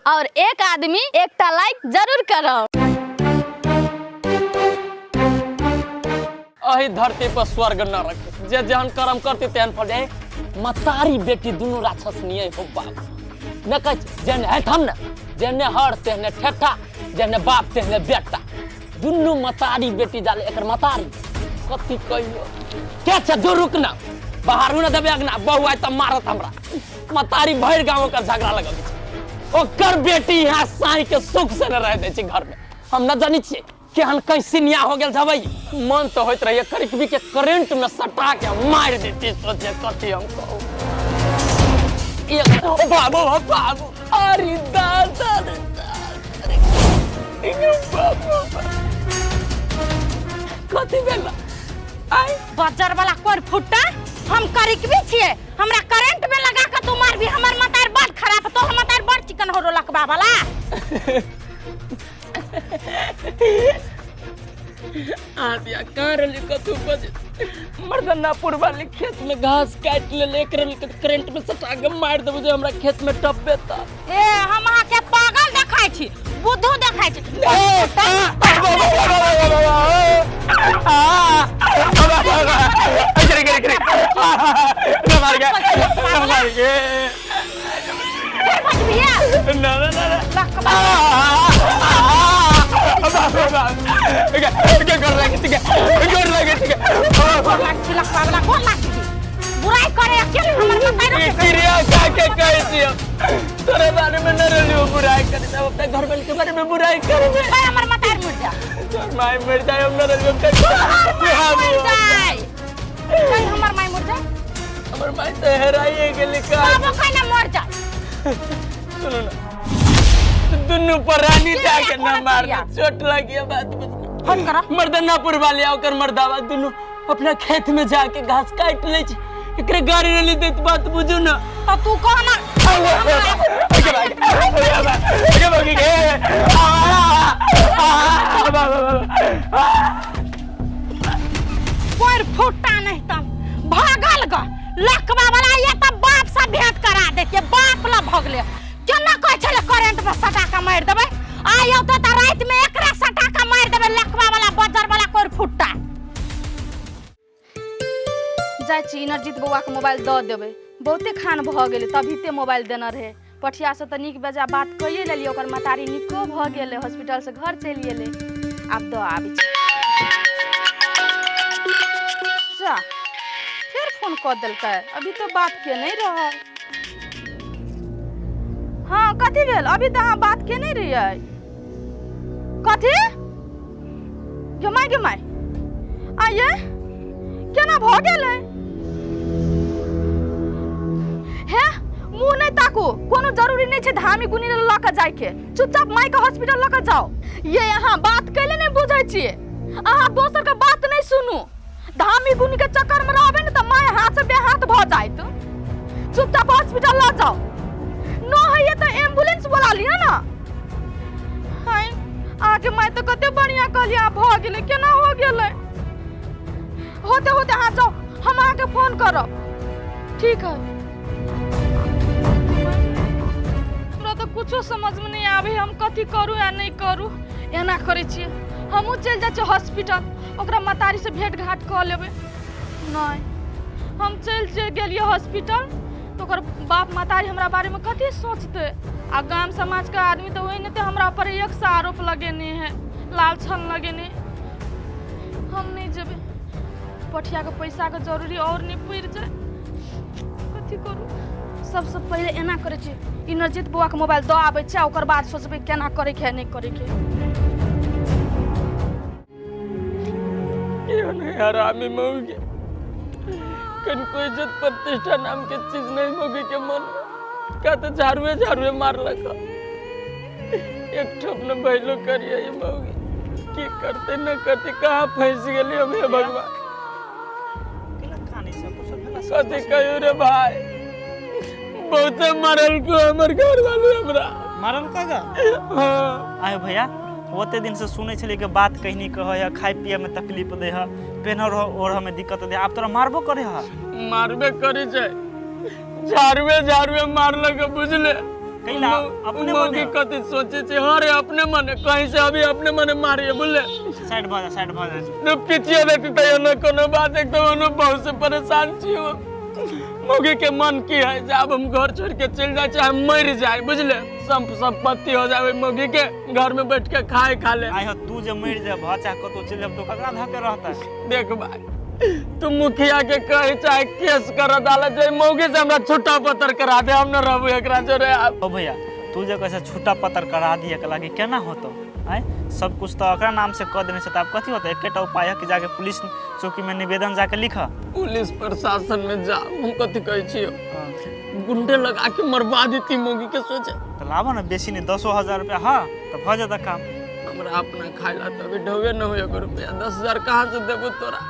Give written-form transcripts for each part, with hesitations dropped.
और एक आदमी एकटा लाइक जरूर करब। अही धरती पर स्वर्ग नरक, जे जेहन कर्म करती तेहन फल। ए मतारी बेटी दुनू राक्षस निये हो बाप न कहै छै, जेहने है थम ने, जेहने हर तेहने ठेठा, जेहने बाप तेहने बेटा, दुनू मतारी बेटी जाले। एकर मतारी कथी कहियो के छै, दूर रुक ना, बाहर न देबे अगना, बहु आय त मारत हमरा। मतारी भरि गांव ओकर झगड़ा लगबै छै, ओकर बेटी यहाँ साई के सुख से न रह दै छै घर में। हम न जानी छियै केहन कैसिनिया हो गेल छबै। मन तो होइत रहिए करिकबी के करेंट में सटा के मारि देती। सोचे कथी हम कहू। एक ओ बाबू, ओ बाबू, अरे दादा रे दादा रे, ए बाबू, कथी भेल आइ? बजर वाला कोर फुट्टा, हम करिकबी छियै, हमरा करंट में लगा के तू मारबी? हमर मतार बड़ खराब, तो हमर मतार बड़ चिकन हो रोलकबा वाला। आदिया कहाँ रहली? कतू बजे मर्दनापुर वाली खेत में घास काट ले एक रहली त करंट में सटा के मार देबो जे हमरा खेत में टपबे त। ए, हम अहाँ के पागल देखाइ छी, बुद्धू देखाइ छी? फेर बजबिहे? ना ना ना ना। लकबा। गोर लाग छी लकबा वाला, गोर लाग छी। बुराई करे अकेले हमर मताई रखे। क्रिया का के कहै छियै, तोरे बारे में न रहलियो बुराई करे, तब अपने घर वाले के बारे में बुराई करबे। भाई, हमर मताई मर जा। तोर माय मर जाए, हम न रहलियो। तोहर माय मर जाए। कहीं हमर माय मर जाए? हमर माय तऽ हेराइए गेलै का। बाबो कहीं ना मर जाए। सुनू ना, दुनू प्राणी के जाके कोना न मार किया? चोट लगी बात बुझ। फोन करो। मर्दनापुर वाले आ ओकर मर्दावा दुनू अपना खेत में जाके घास काट ले छै, एकरे गाड़ी रहली देत, बात बुझू ना। तो तू कह ना। पैर फुट्टा नहीं तम भागल ग लकवा वाला। ये त बाप से भेंट करा देते, बाप ला भगले। केना कहै छले करंट में सटा के मारि देबै? आइ औते त राति में एकरा सटा के मारि देबै, लकवा वाला, बजर वाला कोर फुट्टा। जाइ छी, इनरजीत बौआके मोबाइल दऽ देबै। बहुते खान भऽ गेलै, तभी ते मोबाइल देने रहै। पठियासँ तऽ नीक बेजा बात कैए लेलियै, ओकर महतारी नीको भऽ गेलै, हॉस्पिटलसँ घर चलि गेलै। आब दऽ आबै छी। जा, फेर फोन कऽ देलकै, अभी तऽ बात केने रहल। हँ, कथी भेल? अभी तऽ अहाँ बात केने रहियै। कथी? गे माय, गे माय, आइए केना भऽ गेलै? हे, मुँह नहि ताकू। कोनो जरूरी नहि छै धामी गुनी लऽ कऽ जाइके, चुपचाप मायके हॉस्पिटल लऽ कऽ जाउ। ये अहाँ बात कैले नहि बुझै छियै? अहाँ दोसरके बात नहि सुनू। धामी गुनी के चक्कर में रहबै ने तऽ माय हाथ से बेहाथ भऽ जायत। चुपचाप हॉस्पिटल लऽ जाउ, न होइए तऽ एम्बुलेंस बोला लिअ ने। हाय, अहाँके माय तऽ कते बढ़िया कहलियै, आब भऽ गेलै, केना हो गेलै? होते होते अहाँ जाउ, हम अहाँके फोन करब। ठीक है। हमरा तऽ कुछो समझमे नहि आबै है, हम कथी करू या नहि करू। एना करै छियै, हमहूँ चलि जाइ छियै हॉस्पिटल, ओकरा महतारीसँ भेँट घाट कऽ लेबै। नहि, हम चलि जे गेलियै हॉस्पिटल तऽ ओकर बाप महतारी हमरा बारेमे कथी सोचतै? आ गाम समाजके आदमी तऽ ओहिनाते तऽ हमरा पर एक सए आरोप लगेने है, लाल छन लगेने। हम नहि जेबै। पठियाके पैसाके जरूरी आओर नहि पड़ि जाय। कथी करू? सबसँ पहिले एना करै छी, इनरजीत बौआके मोबाइल दऽ आबै छै आ ओकर बाद सोचबै केना करैके है, नहि करैके है। केहन है हरामी मौगी, कनको इज्जत प्रतिष्ठा नाम के चीज नहीं मौगी के मन में। का तो झाड़ुए झाड़ुए मारलक, एक ठोप न भैलो करिए। ये मौगी की करते न करते, कहाँ फंस गेली हम? हे भगवान, कथी कहियो रे भाई, बहुते मरल को हमर घर वाले हमरा। मारल का गा? हाँ। आयो भैया, ओते दिन से सुनै छलियै कि बात कहीं नहीं कहै है, खाय पिए में तकलीफ दे है, पेनहर ओढ़ में दिक्कत दे, आब तोरा मारबो करे है? मारबे करी छै, झाड़ुए झाड़ुए मारलक, बुझले। कैला अपने मौगी मने कथी सोचे छै? हरे अपने मने कहीं से अभी अपने मने मारिए, बुझले? साइड भऽ जा, साइड भऽ जा। न पिटिए देती तैयो न कोनो बात। एकदम हम बहुत से परेशान छी। मौगी के मन की है जे आब हम घर छोड़ के चलि जाए चाहे मरि जाए, बुझले? संपत्ति हो जाए मौगी के, घर में बैठ के खाए खा ले। आइ हो, तू जे मरि जेबह चाहे कतौ चलि जेबह तऽ ककरा धऽ के रहतै? देख भाई, तू मुखिया के कही चाहे केस कर अदालत जे मौगी से हमरा छुट्टा पत्र करा दे, हम न रहबू एकरा जोरे आब। ओ भैया, तू जे कहै छै छुट्टा पत्र करा दिए के लागी केना होतौ? आँय, सब कुछ तऽ ओकरा नाम से कऽ देने छै, तऽ आब कथी होतै? एकेटा उपाय है कि जाके पुलिस चौकी में निवेदन जाके लिख। पुलिस प्रशासन में जा, हम कथी कहै छियो, गुंडे लगा के मरवा देती मौगी के सोचे। तऽ लाबऽ ने, बेसी नहि 10,000 रुपया, हाँ तऽ भऽ जेतै काम। हमरा अपना खाय ला तऽ अभी ढोबे न होय, एगो रुपया 10,000 कहाँ से देबो तोरा?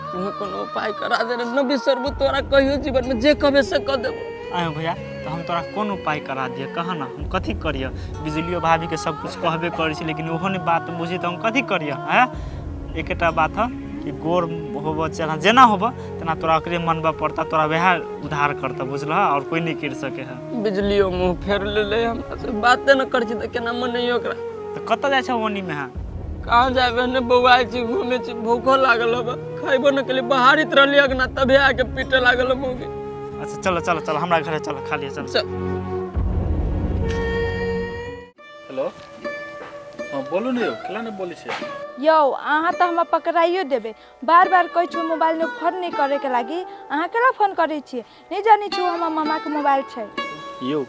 तू कोनो उपाय करा दे रे, न बिसरबो तोरा कहियो जीवन में, जे कहबे से कह देबो। आयो भैया, तऽ हम तोरा कोन उपाय करा दिअ, कह ना? हम कथी करिअ? बिजलियो भाभीके सब कुछ कहबे करै छी, लेकिन ओहो नहि बात बुझी, तऽ हम कथी करिअ? आँय, एकेटा बात ह कि गोर होबऽ चाहे जेना होबऽ तेना तोरा ओकरे मनबऽ पड़तऽ, तोरा वएह उद्धार करतऽ, बुझलह? आओर कोइ नहि करि सकै है। बिजलियो मुँह फेर लेले, हमरा से बाते न करै छी, तऽ केना मनैयो ओकरा? तऽ कतऽ जाइ छौ ओनीमे? है कहाँ जाबे ने, बौआइ छी, घूमे छी, भूखो लागल हबे, खैबो न केली, बाहरित रहली अगना तबे आके पीटे लागल मौगी। अच्छा चलो चलो चलो, हमरा घरे चलो, खा लिअ, चलो। चल। हेलो, हाँ बोलू ने यौ, केला नहि बोलै छियै? यौ, अहाँ तऽ हमरा पकड़ाइयो देबै। बार बार कहै छी मोबाइलमे फोन नहि करैके लागि, अहाँ केना फोन करै छियै? नहि जानै छी ओ हमर मामाके मोबाइल छै? यौ,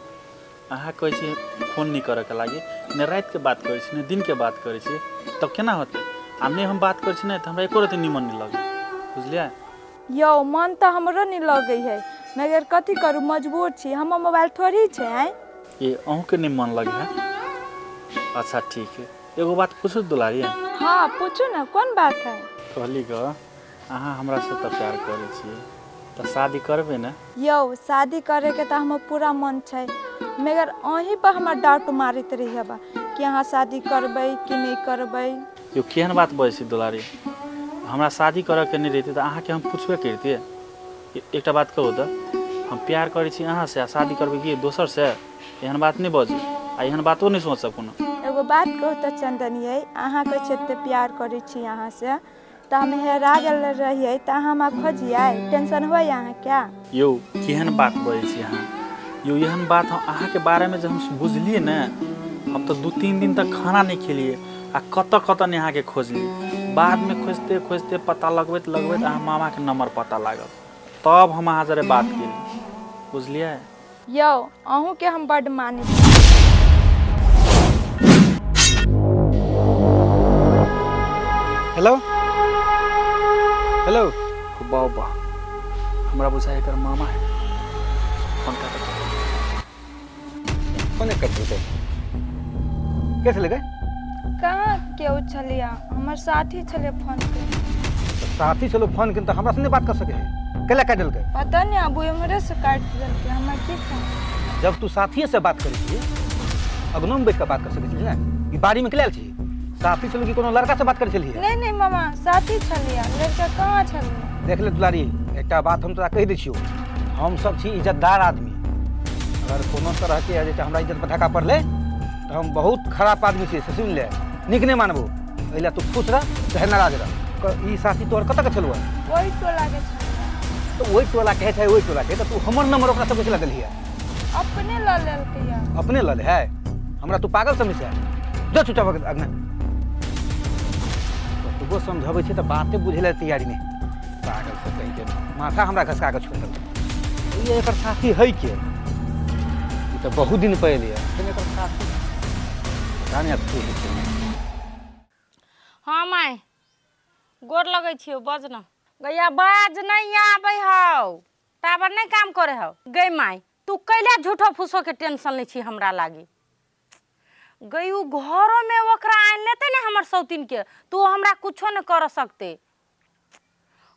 अहाँ कहै छी फोन नहि करैके लागि, ने रातिके बात करै छी ने दिनके बात करै छी, तब केना होतै? आ नहि हम बात करै छी नहि तऽ हमरा एको रत्ती निमन नहि लगै, बुझलियै? यौ, मन तऽ हमरो नहि लगै है, मगर कथी करू, मजबूर छी, हमर मोबाइल थोड़ी छै। आँय ए, अहूँके नहि मन लगै है? अच्छा ठीक है, एगो बात पूछू दुलारी? हाँ पूछू ने, कोन बात है? कहली ग, अहाँ हमरासँ तऽ प्यार करै छियै, तऽ शादी करबै ने? यौ, शादी करैके तऽ हमर पूरा मन छै, मगर अहीं पर हमर डाउट मारैत रही बा कि अहाँ शादी करबै कि नहि करबै। यौ, केहन बात बजै छी दुलारी? हमरा शादी करऽके नहि रहितै तऽ अहाँके हम पुछबे करितियै? एकटा बात कहू तऽ, हम प्यार करै छी अहाँसँ आ शादी करबै कि दोसरसँ? एहन बात नहि बजू आ एहन बातो नहि सोचब कोनो। एगो बात कहू तऽ चंदन यै, अहाँ कहै छियै एते प्यार करै छी अहाँसँ, तऽ हम हेरा गेल रहियै तऽ अहाँ हमरा खोजियै? टेंशन होइए अहाँके? यौ, केहन बात बजै छी अहाँ यौ? एहन बात हम अहाँके बारेमे जब हम बुझलियै ने, हम तऽ 2-3 दिन तक खाना नहि खेलियै आ कतऽ कतऽ नहि अहाँके खोजलियै। बादमे खोजिते खोजिते पता लगबैत लगबैत अहाँ मामाके नंबर पता लागल, तब हम अहाँ जरे बात केली, बुझलियै? यौ, अहूँके हम बड्ड मानै छी। Hello hello. बाबा, हमरा बुझाइ एकर मामा है, फोन काटऽ। फोन काटि देलकै? के छलै गे? कहाँ केओ छलियै, हमर साथी छलै फोन के। साथी छलो फोन के तऽ हमरा से नहि बात कर सके है? केला काटि देलकै? पता नहीं, अब हमरे से काटि देलकै, हमरा की पता। जब तू साथिये से बात करै छी, अगनोमे बैठ कऽ बात कर सकै छी ने, ई बाड़ीमे के आयल छी? साथी छलो कि कोनो लड़का से बात करै छलियै? नहीं नहीं मामा, साथी छलियै, लड़का कहाँ छलियै। देख ले दुलारी, एकटा बात हम तोरा कहि दै छियौ, हम सब छी इज्जतदार आदमी। अगर कोनो तरहके जे छै हमरा इज्जत पर धक्का पड़लै तऽ हम बहुत खराब आदमी छियै से सुनि ले, नीक नहि मानबो। एहि लए तू खुश रह चाहे नाराज रह। ई साथी तोहर कतऽ के छलौ? ओहि टोला के छलियै। तऽ ओहि टोला के छै, ओहि टोला के तऽ तू हमर नंबर ओकरा सबके चला देलही? अपने लऽ लेलकै। अपने लऽ ले है? हमरा तू पागल समझ है? जो चुपचाप अगना। कतबो समझबै छै तऽ बाते बुझै लए तैयारी नहि। पागल सब कहि के माथा हमरा घसका के छोड़ि देलकै। ई एकर साथी है के? ई तऽ बहुत दिन पहिले एखन एकर साथी पता नहि आब के है के नहि। हाँ माय, गोर लगै छियौ। बज न गैया, बाज। नहीं आबै हौ, टावर नहीं काम करे हौ। गै माय, तू कैला झूठो फूसो के टेंशन लै छी हमरा लागी? गई, उ घरो में ओकरा आनि लेतै ने हमर सौतीन के, तू हमरा कुछो नहीं कर सकते।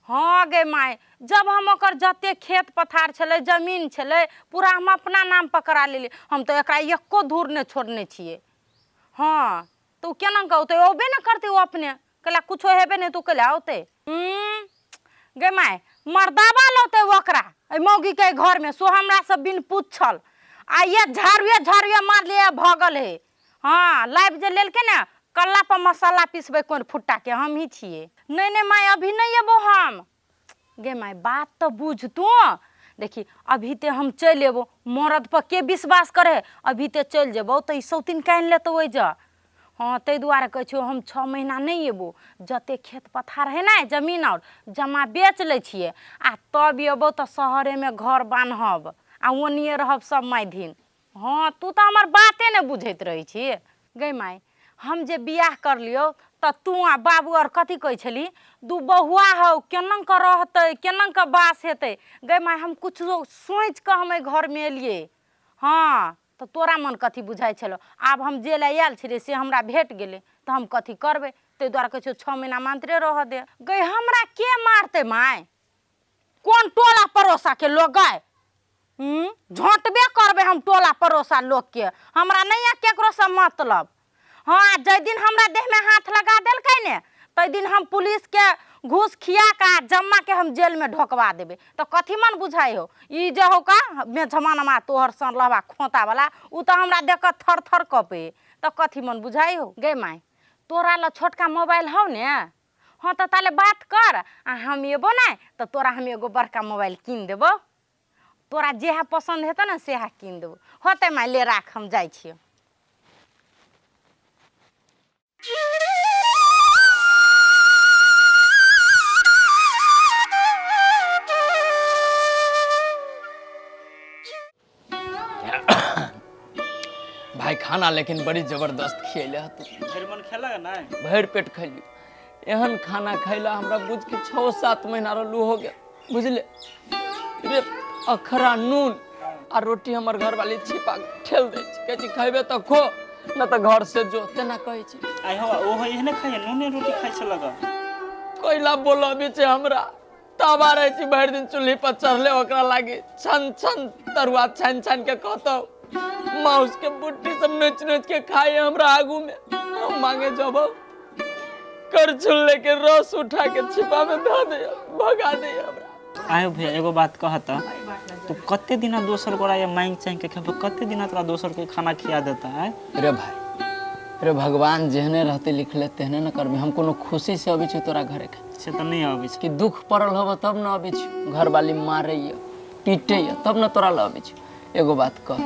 हाँ गे माय, जब हम ओकर जते खेत पथार छलै, जमीन छलै, पूरा हम अपना नाम पर करा लेलियै। हम तऽ एकरा एको धूर नहि छोड़ने छियै। हाँ तऽ ओ केना कऽ औतै? औबे ने करतै ओ अपने। कैला कुछो हेबे नहि तऽ ओ कैला औतै? गे माय, मर्दाबा लौतै ओकरा एहि मौगीके घरमे, सो हमरा से बिन पूछल। आइए झाड़ुए झाड़ुए मारलिए भगल हे। हाँ लाइव जे लेलकै ने कल्ला पर मसाला पिसबै कोन फुट्टा के हम ही छियै। नहीं नहीं माय अभी नहीं एबो हम। गे माय बात तो बुझ तू, देखी अभी ते हम चलि एबो, मरद पर के विश्वास करे, अभी ते चलि जेबो तऽ ई सौतीन कानि लेतौ ओहि जा। हाँ ताहि दुआरे कहै छियौ हम 6 महीना नहि एबो, जते खेत पथार है ने जमीन और जमा बेच लै छियै आ तब एबो तऽ शहरेमे घर बान्हब आ ओनिए रहब सब मायधिन। हाँ तू तऽ हमर बाते नहि बुझैत रहै छी। गै माय हम जे बियाह करलियौ तऽ तू आ बाबू आओर कथी कहै छली, दू बहुआ हौ केना कऽ रहतै केना कऽ बास हेतै। गै माय हम किछो सोचि कऽ हम एहि घरमे एलियै। हाँ तऽ तोरा मन कथी बुझाइ छलौ, आब हम जे लए आयल छलियै से हमरा भेट गेलै तऽ हम कथी करबै, ताहि दुआरे कहै छियौ 6 महीना मात्रे रहऽ दे। गै हमरा के मारतै माय, कोन टोला पड़ोसा के लोग गै, झोंटबे करबै हम टोला पड़ोसा लोकके, हमरा नहि यऽ केकरोसँ मतलब। हाँ जाहि दिन हमरा देहमे हाथ लगा देलकै ने ताहि दिन हम पुलिसके घूस खिया कऽ आ जम्माके हम जेलमे ढोकवा देबै। तऽ कथी मन बुझाइ हौ ई जे हौ का मेझमानमा तोहर सन लहबा खोतावला उ तऽ हमरा देख कऽ थर थर कँपे, तऽ कथी मन बुझाइ हौ। गै माय तोरा लग छोटका मोबाइल हौ ने? हाँ तऽ ताले बात कर आ हम एबो ने तऽ तोरा हम एगो बड़का मोबाइल कीन देबौ, तोरा जेहा पसन्द हेतौ ने सेहा कीन देबौ। होतै माय ले राख हम जाइ छियौ। भाई खाना लेकिन बड़ी जबरदस्त खियले हतु। भरि मन खेलक नहि? भरि पेट खैली। एहन खाना खैला हमरा बुझ के 6-7 महीना रहलू हो गया बुझले रे। अखरा नून आ रोटी हमर घरवाली छिपा के ठेल दै छै, कहै छै खैबे तऽ खो न तऽ घर से जो, तेना कहै छै। आइ हो ओहो एहने खाइए, नूने रोटी खाइ छलक। कैला बोलबी छै हमरा, तबा रहै छी भरि दिन चूल्ही पर चढ़ले, ओकरा लागी छन छन तरुआ छानि छानि के कहतौ, माउस के बुट्टी सब नोचि नोचि के खाइ हमरा आगू में। हम मांगे जबौ करछुल लेके रस उठा के छिपा में धऽ दे, भगा दे हमरा। आयो भैया एगो बात कहत, तू कते दिना दोसर गोरा या मांग चांग के खेबो, कते दिना तोरा दोसर के खाना खिया देता है? रे भाई रे भगवान जेहने रहते लिखले तेहने न करबे। हम कोनो खुशी से अबै छी तोरा घरे के? से तऽ नहि अबै छी। कि दुख पड़ल होबो तब न अबै छी, घरवाली मारैया पीटैया तब न तोरा लऽ अबै छी। एगो बात कह,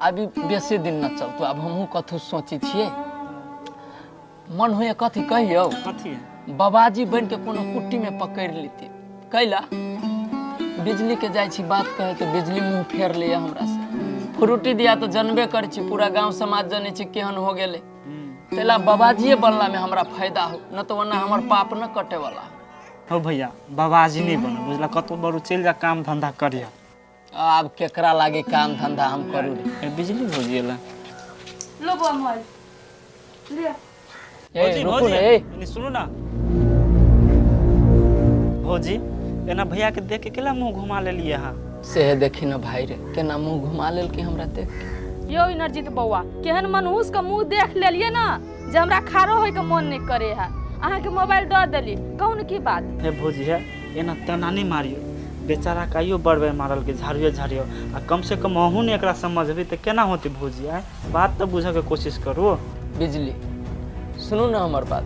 अभी बेसी दिन न चलतो, आब हमहूँ कथू सोचै छियै, मन होइए कथी कहियौ? कथी? बाबाजी बनि के कोनो कुट्टी में पकड़ि लेती। कैला बिजली के जाइ छी बात कहे तऽ बिजली मुँह फेर लैए हमरा से। फ्रूटी दिया तऽ जनबे करै छी, पूरा गाँव समाज जनै छै केहन हो गेलै, तैला बाबाजिए बनला में हमरा फायदा हो, न तऽ ओना हमर पाप न कटे वाला। हो भैया बाबाजी नहि बन बुझला, कतौ बरू चलि जा काम धंधा करिह। आब केकरा लागे काम धंधा हम करू रे? बिजली हो गेल। लो बौआ मोबाइल ले। ए रुकू ने, ए एने सुनू ना भौजी, एना भैया के देख के केला मुंह घुमा लेलिए अहाँ? से देखी न भाई रे केना मुंह घुमा लेलकै हमरा देख के। यौ इनरजीत बौआ केहन मनहूस के मुंह देख लेलिए ना जे हमरा खारो होय के मन नहीं करे है। अहाँ के मोबाइल दऽ देली, कहू ने की बात? हे भौजी हे एना तना नहीं मारियो, बेचारा काइयो बड़ बेर मारल के झाड़ियो झाड़ियो, आ कम से कम अहूँ ने एकरा समझबी तऽ केना होतै भौजी? आय बात तऽ बुझऽ के कोशिश करू। बिजली सुनू ना हमर बात,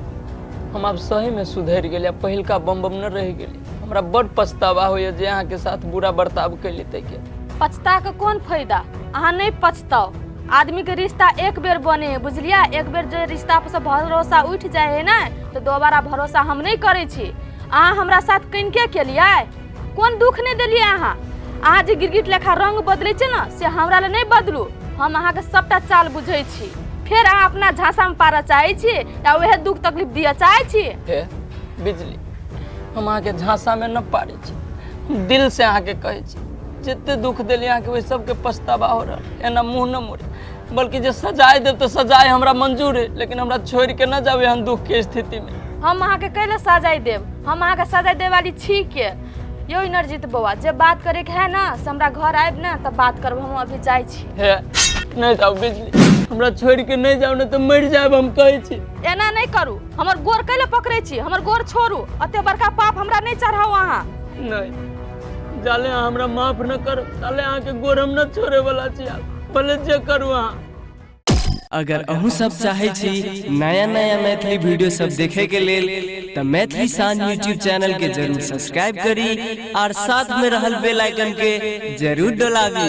हम आब सही में सुधरि गेलियै, पहिलका बम बम न रहि गेली। हमरा बड़ पछतावा होइए जे अहाँके साथ बुरा बर्ताव कैली तैके। पछता के कोन फायदा, अहाँ नहीं पछताओ। आदमी के रिश्ता एक बेर बने है बुझलियै, एक बेर जे रिश्ता पर से भरोसा उठि जाइ है ने तऽ दोबारा भरोसा हम नहीं करै छी। अहाँ हमरा साथ किनके केलियै, कोन दुख नहीं देलियै अहाँ? अहाँ जे गिरगिट लेखा रंग बदलै छै ने से हमरा लए नहीं बदलू, हम अहाँके सबटा चाल बुझै छी। फेर अहाँ अपना झांसामे पारऽ चाहै छी या वएह दुख तकलीफ दिअ चाहै छी? हे बिजली हम अहाँके झांसामे न पारै छी, हम दिल से अहाँके कहै छी जते दुख देलियै अहाँके ओहि सबके पछतावा हो रहल, एना मुँह न मोड़ी, बल्कि जे सजाय देब तऽ सजाय हमरा मंजूर है, लेकिन हमरा छोड़ि के न जाउ एहन दुख के स्थिति में। हम अहाँके कैले सजाय देब, हम अहाँके सजाय देब वाली छी के? यौ इनरजीत बौआ जे बात करे के है ना से हमरा घर आबि ने तब बात करब, हम अभी जाइ छी। हे नहीं जाउ बिजली, हमरा छोड़ि के नहीं जाउ ने तऽ मरि जायब हम कहै छी। एना नहीं करू, हमर गोर कैले पकड़ै छी, हमर गोर छोड़ू, एते बड़का पाप हमरा नहीं चढ़ाउ अहाँ। नहीं जाले अहाँ हमरा माफ न करू ताले अहाँके गोर हम न छोड़े वाला छी आब भले जे करू अहाँ। अगर अहूँ सब चाहे छी नया नया मैथिली वीडियो सब देखे के लेल त मैथिली शान यूट्यूब चैनल के जरूर सब्सक्राइब करी और साथ में रहल बेल आइकन के जरूर डोलाबी।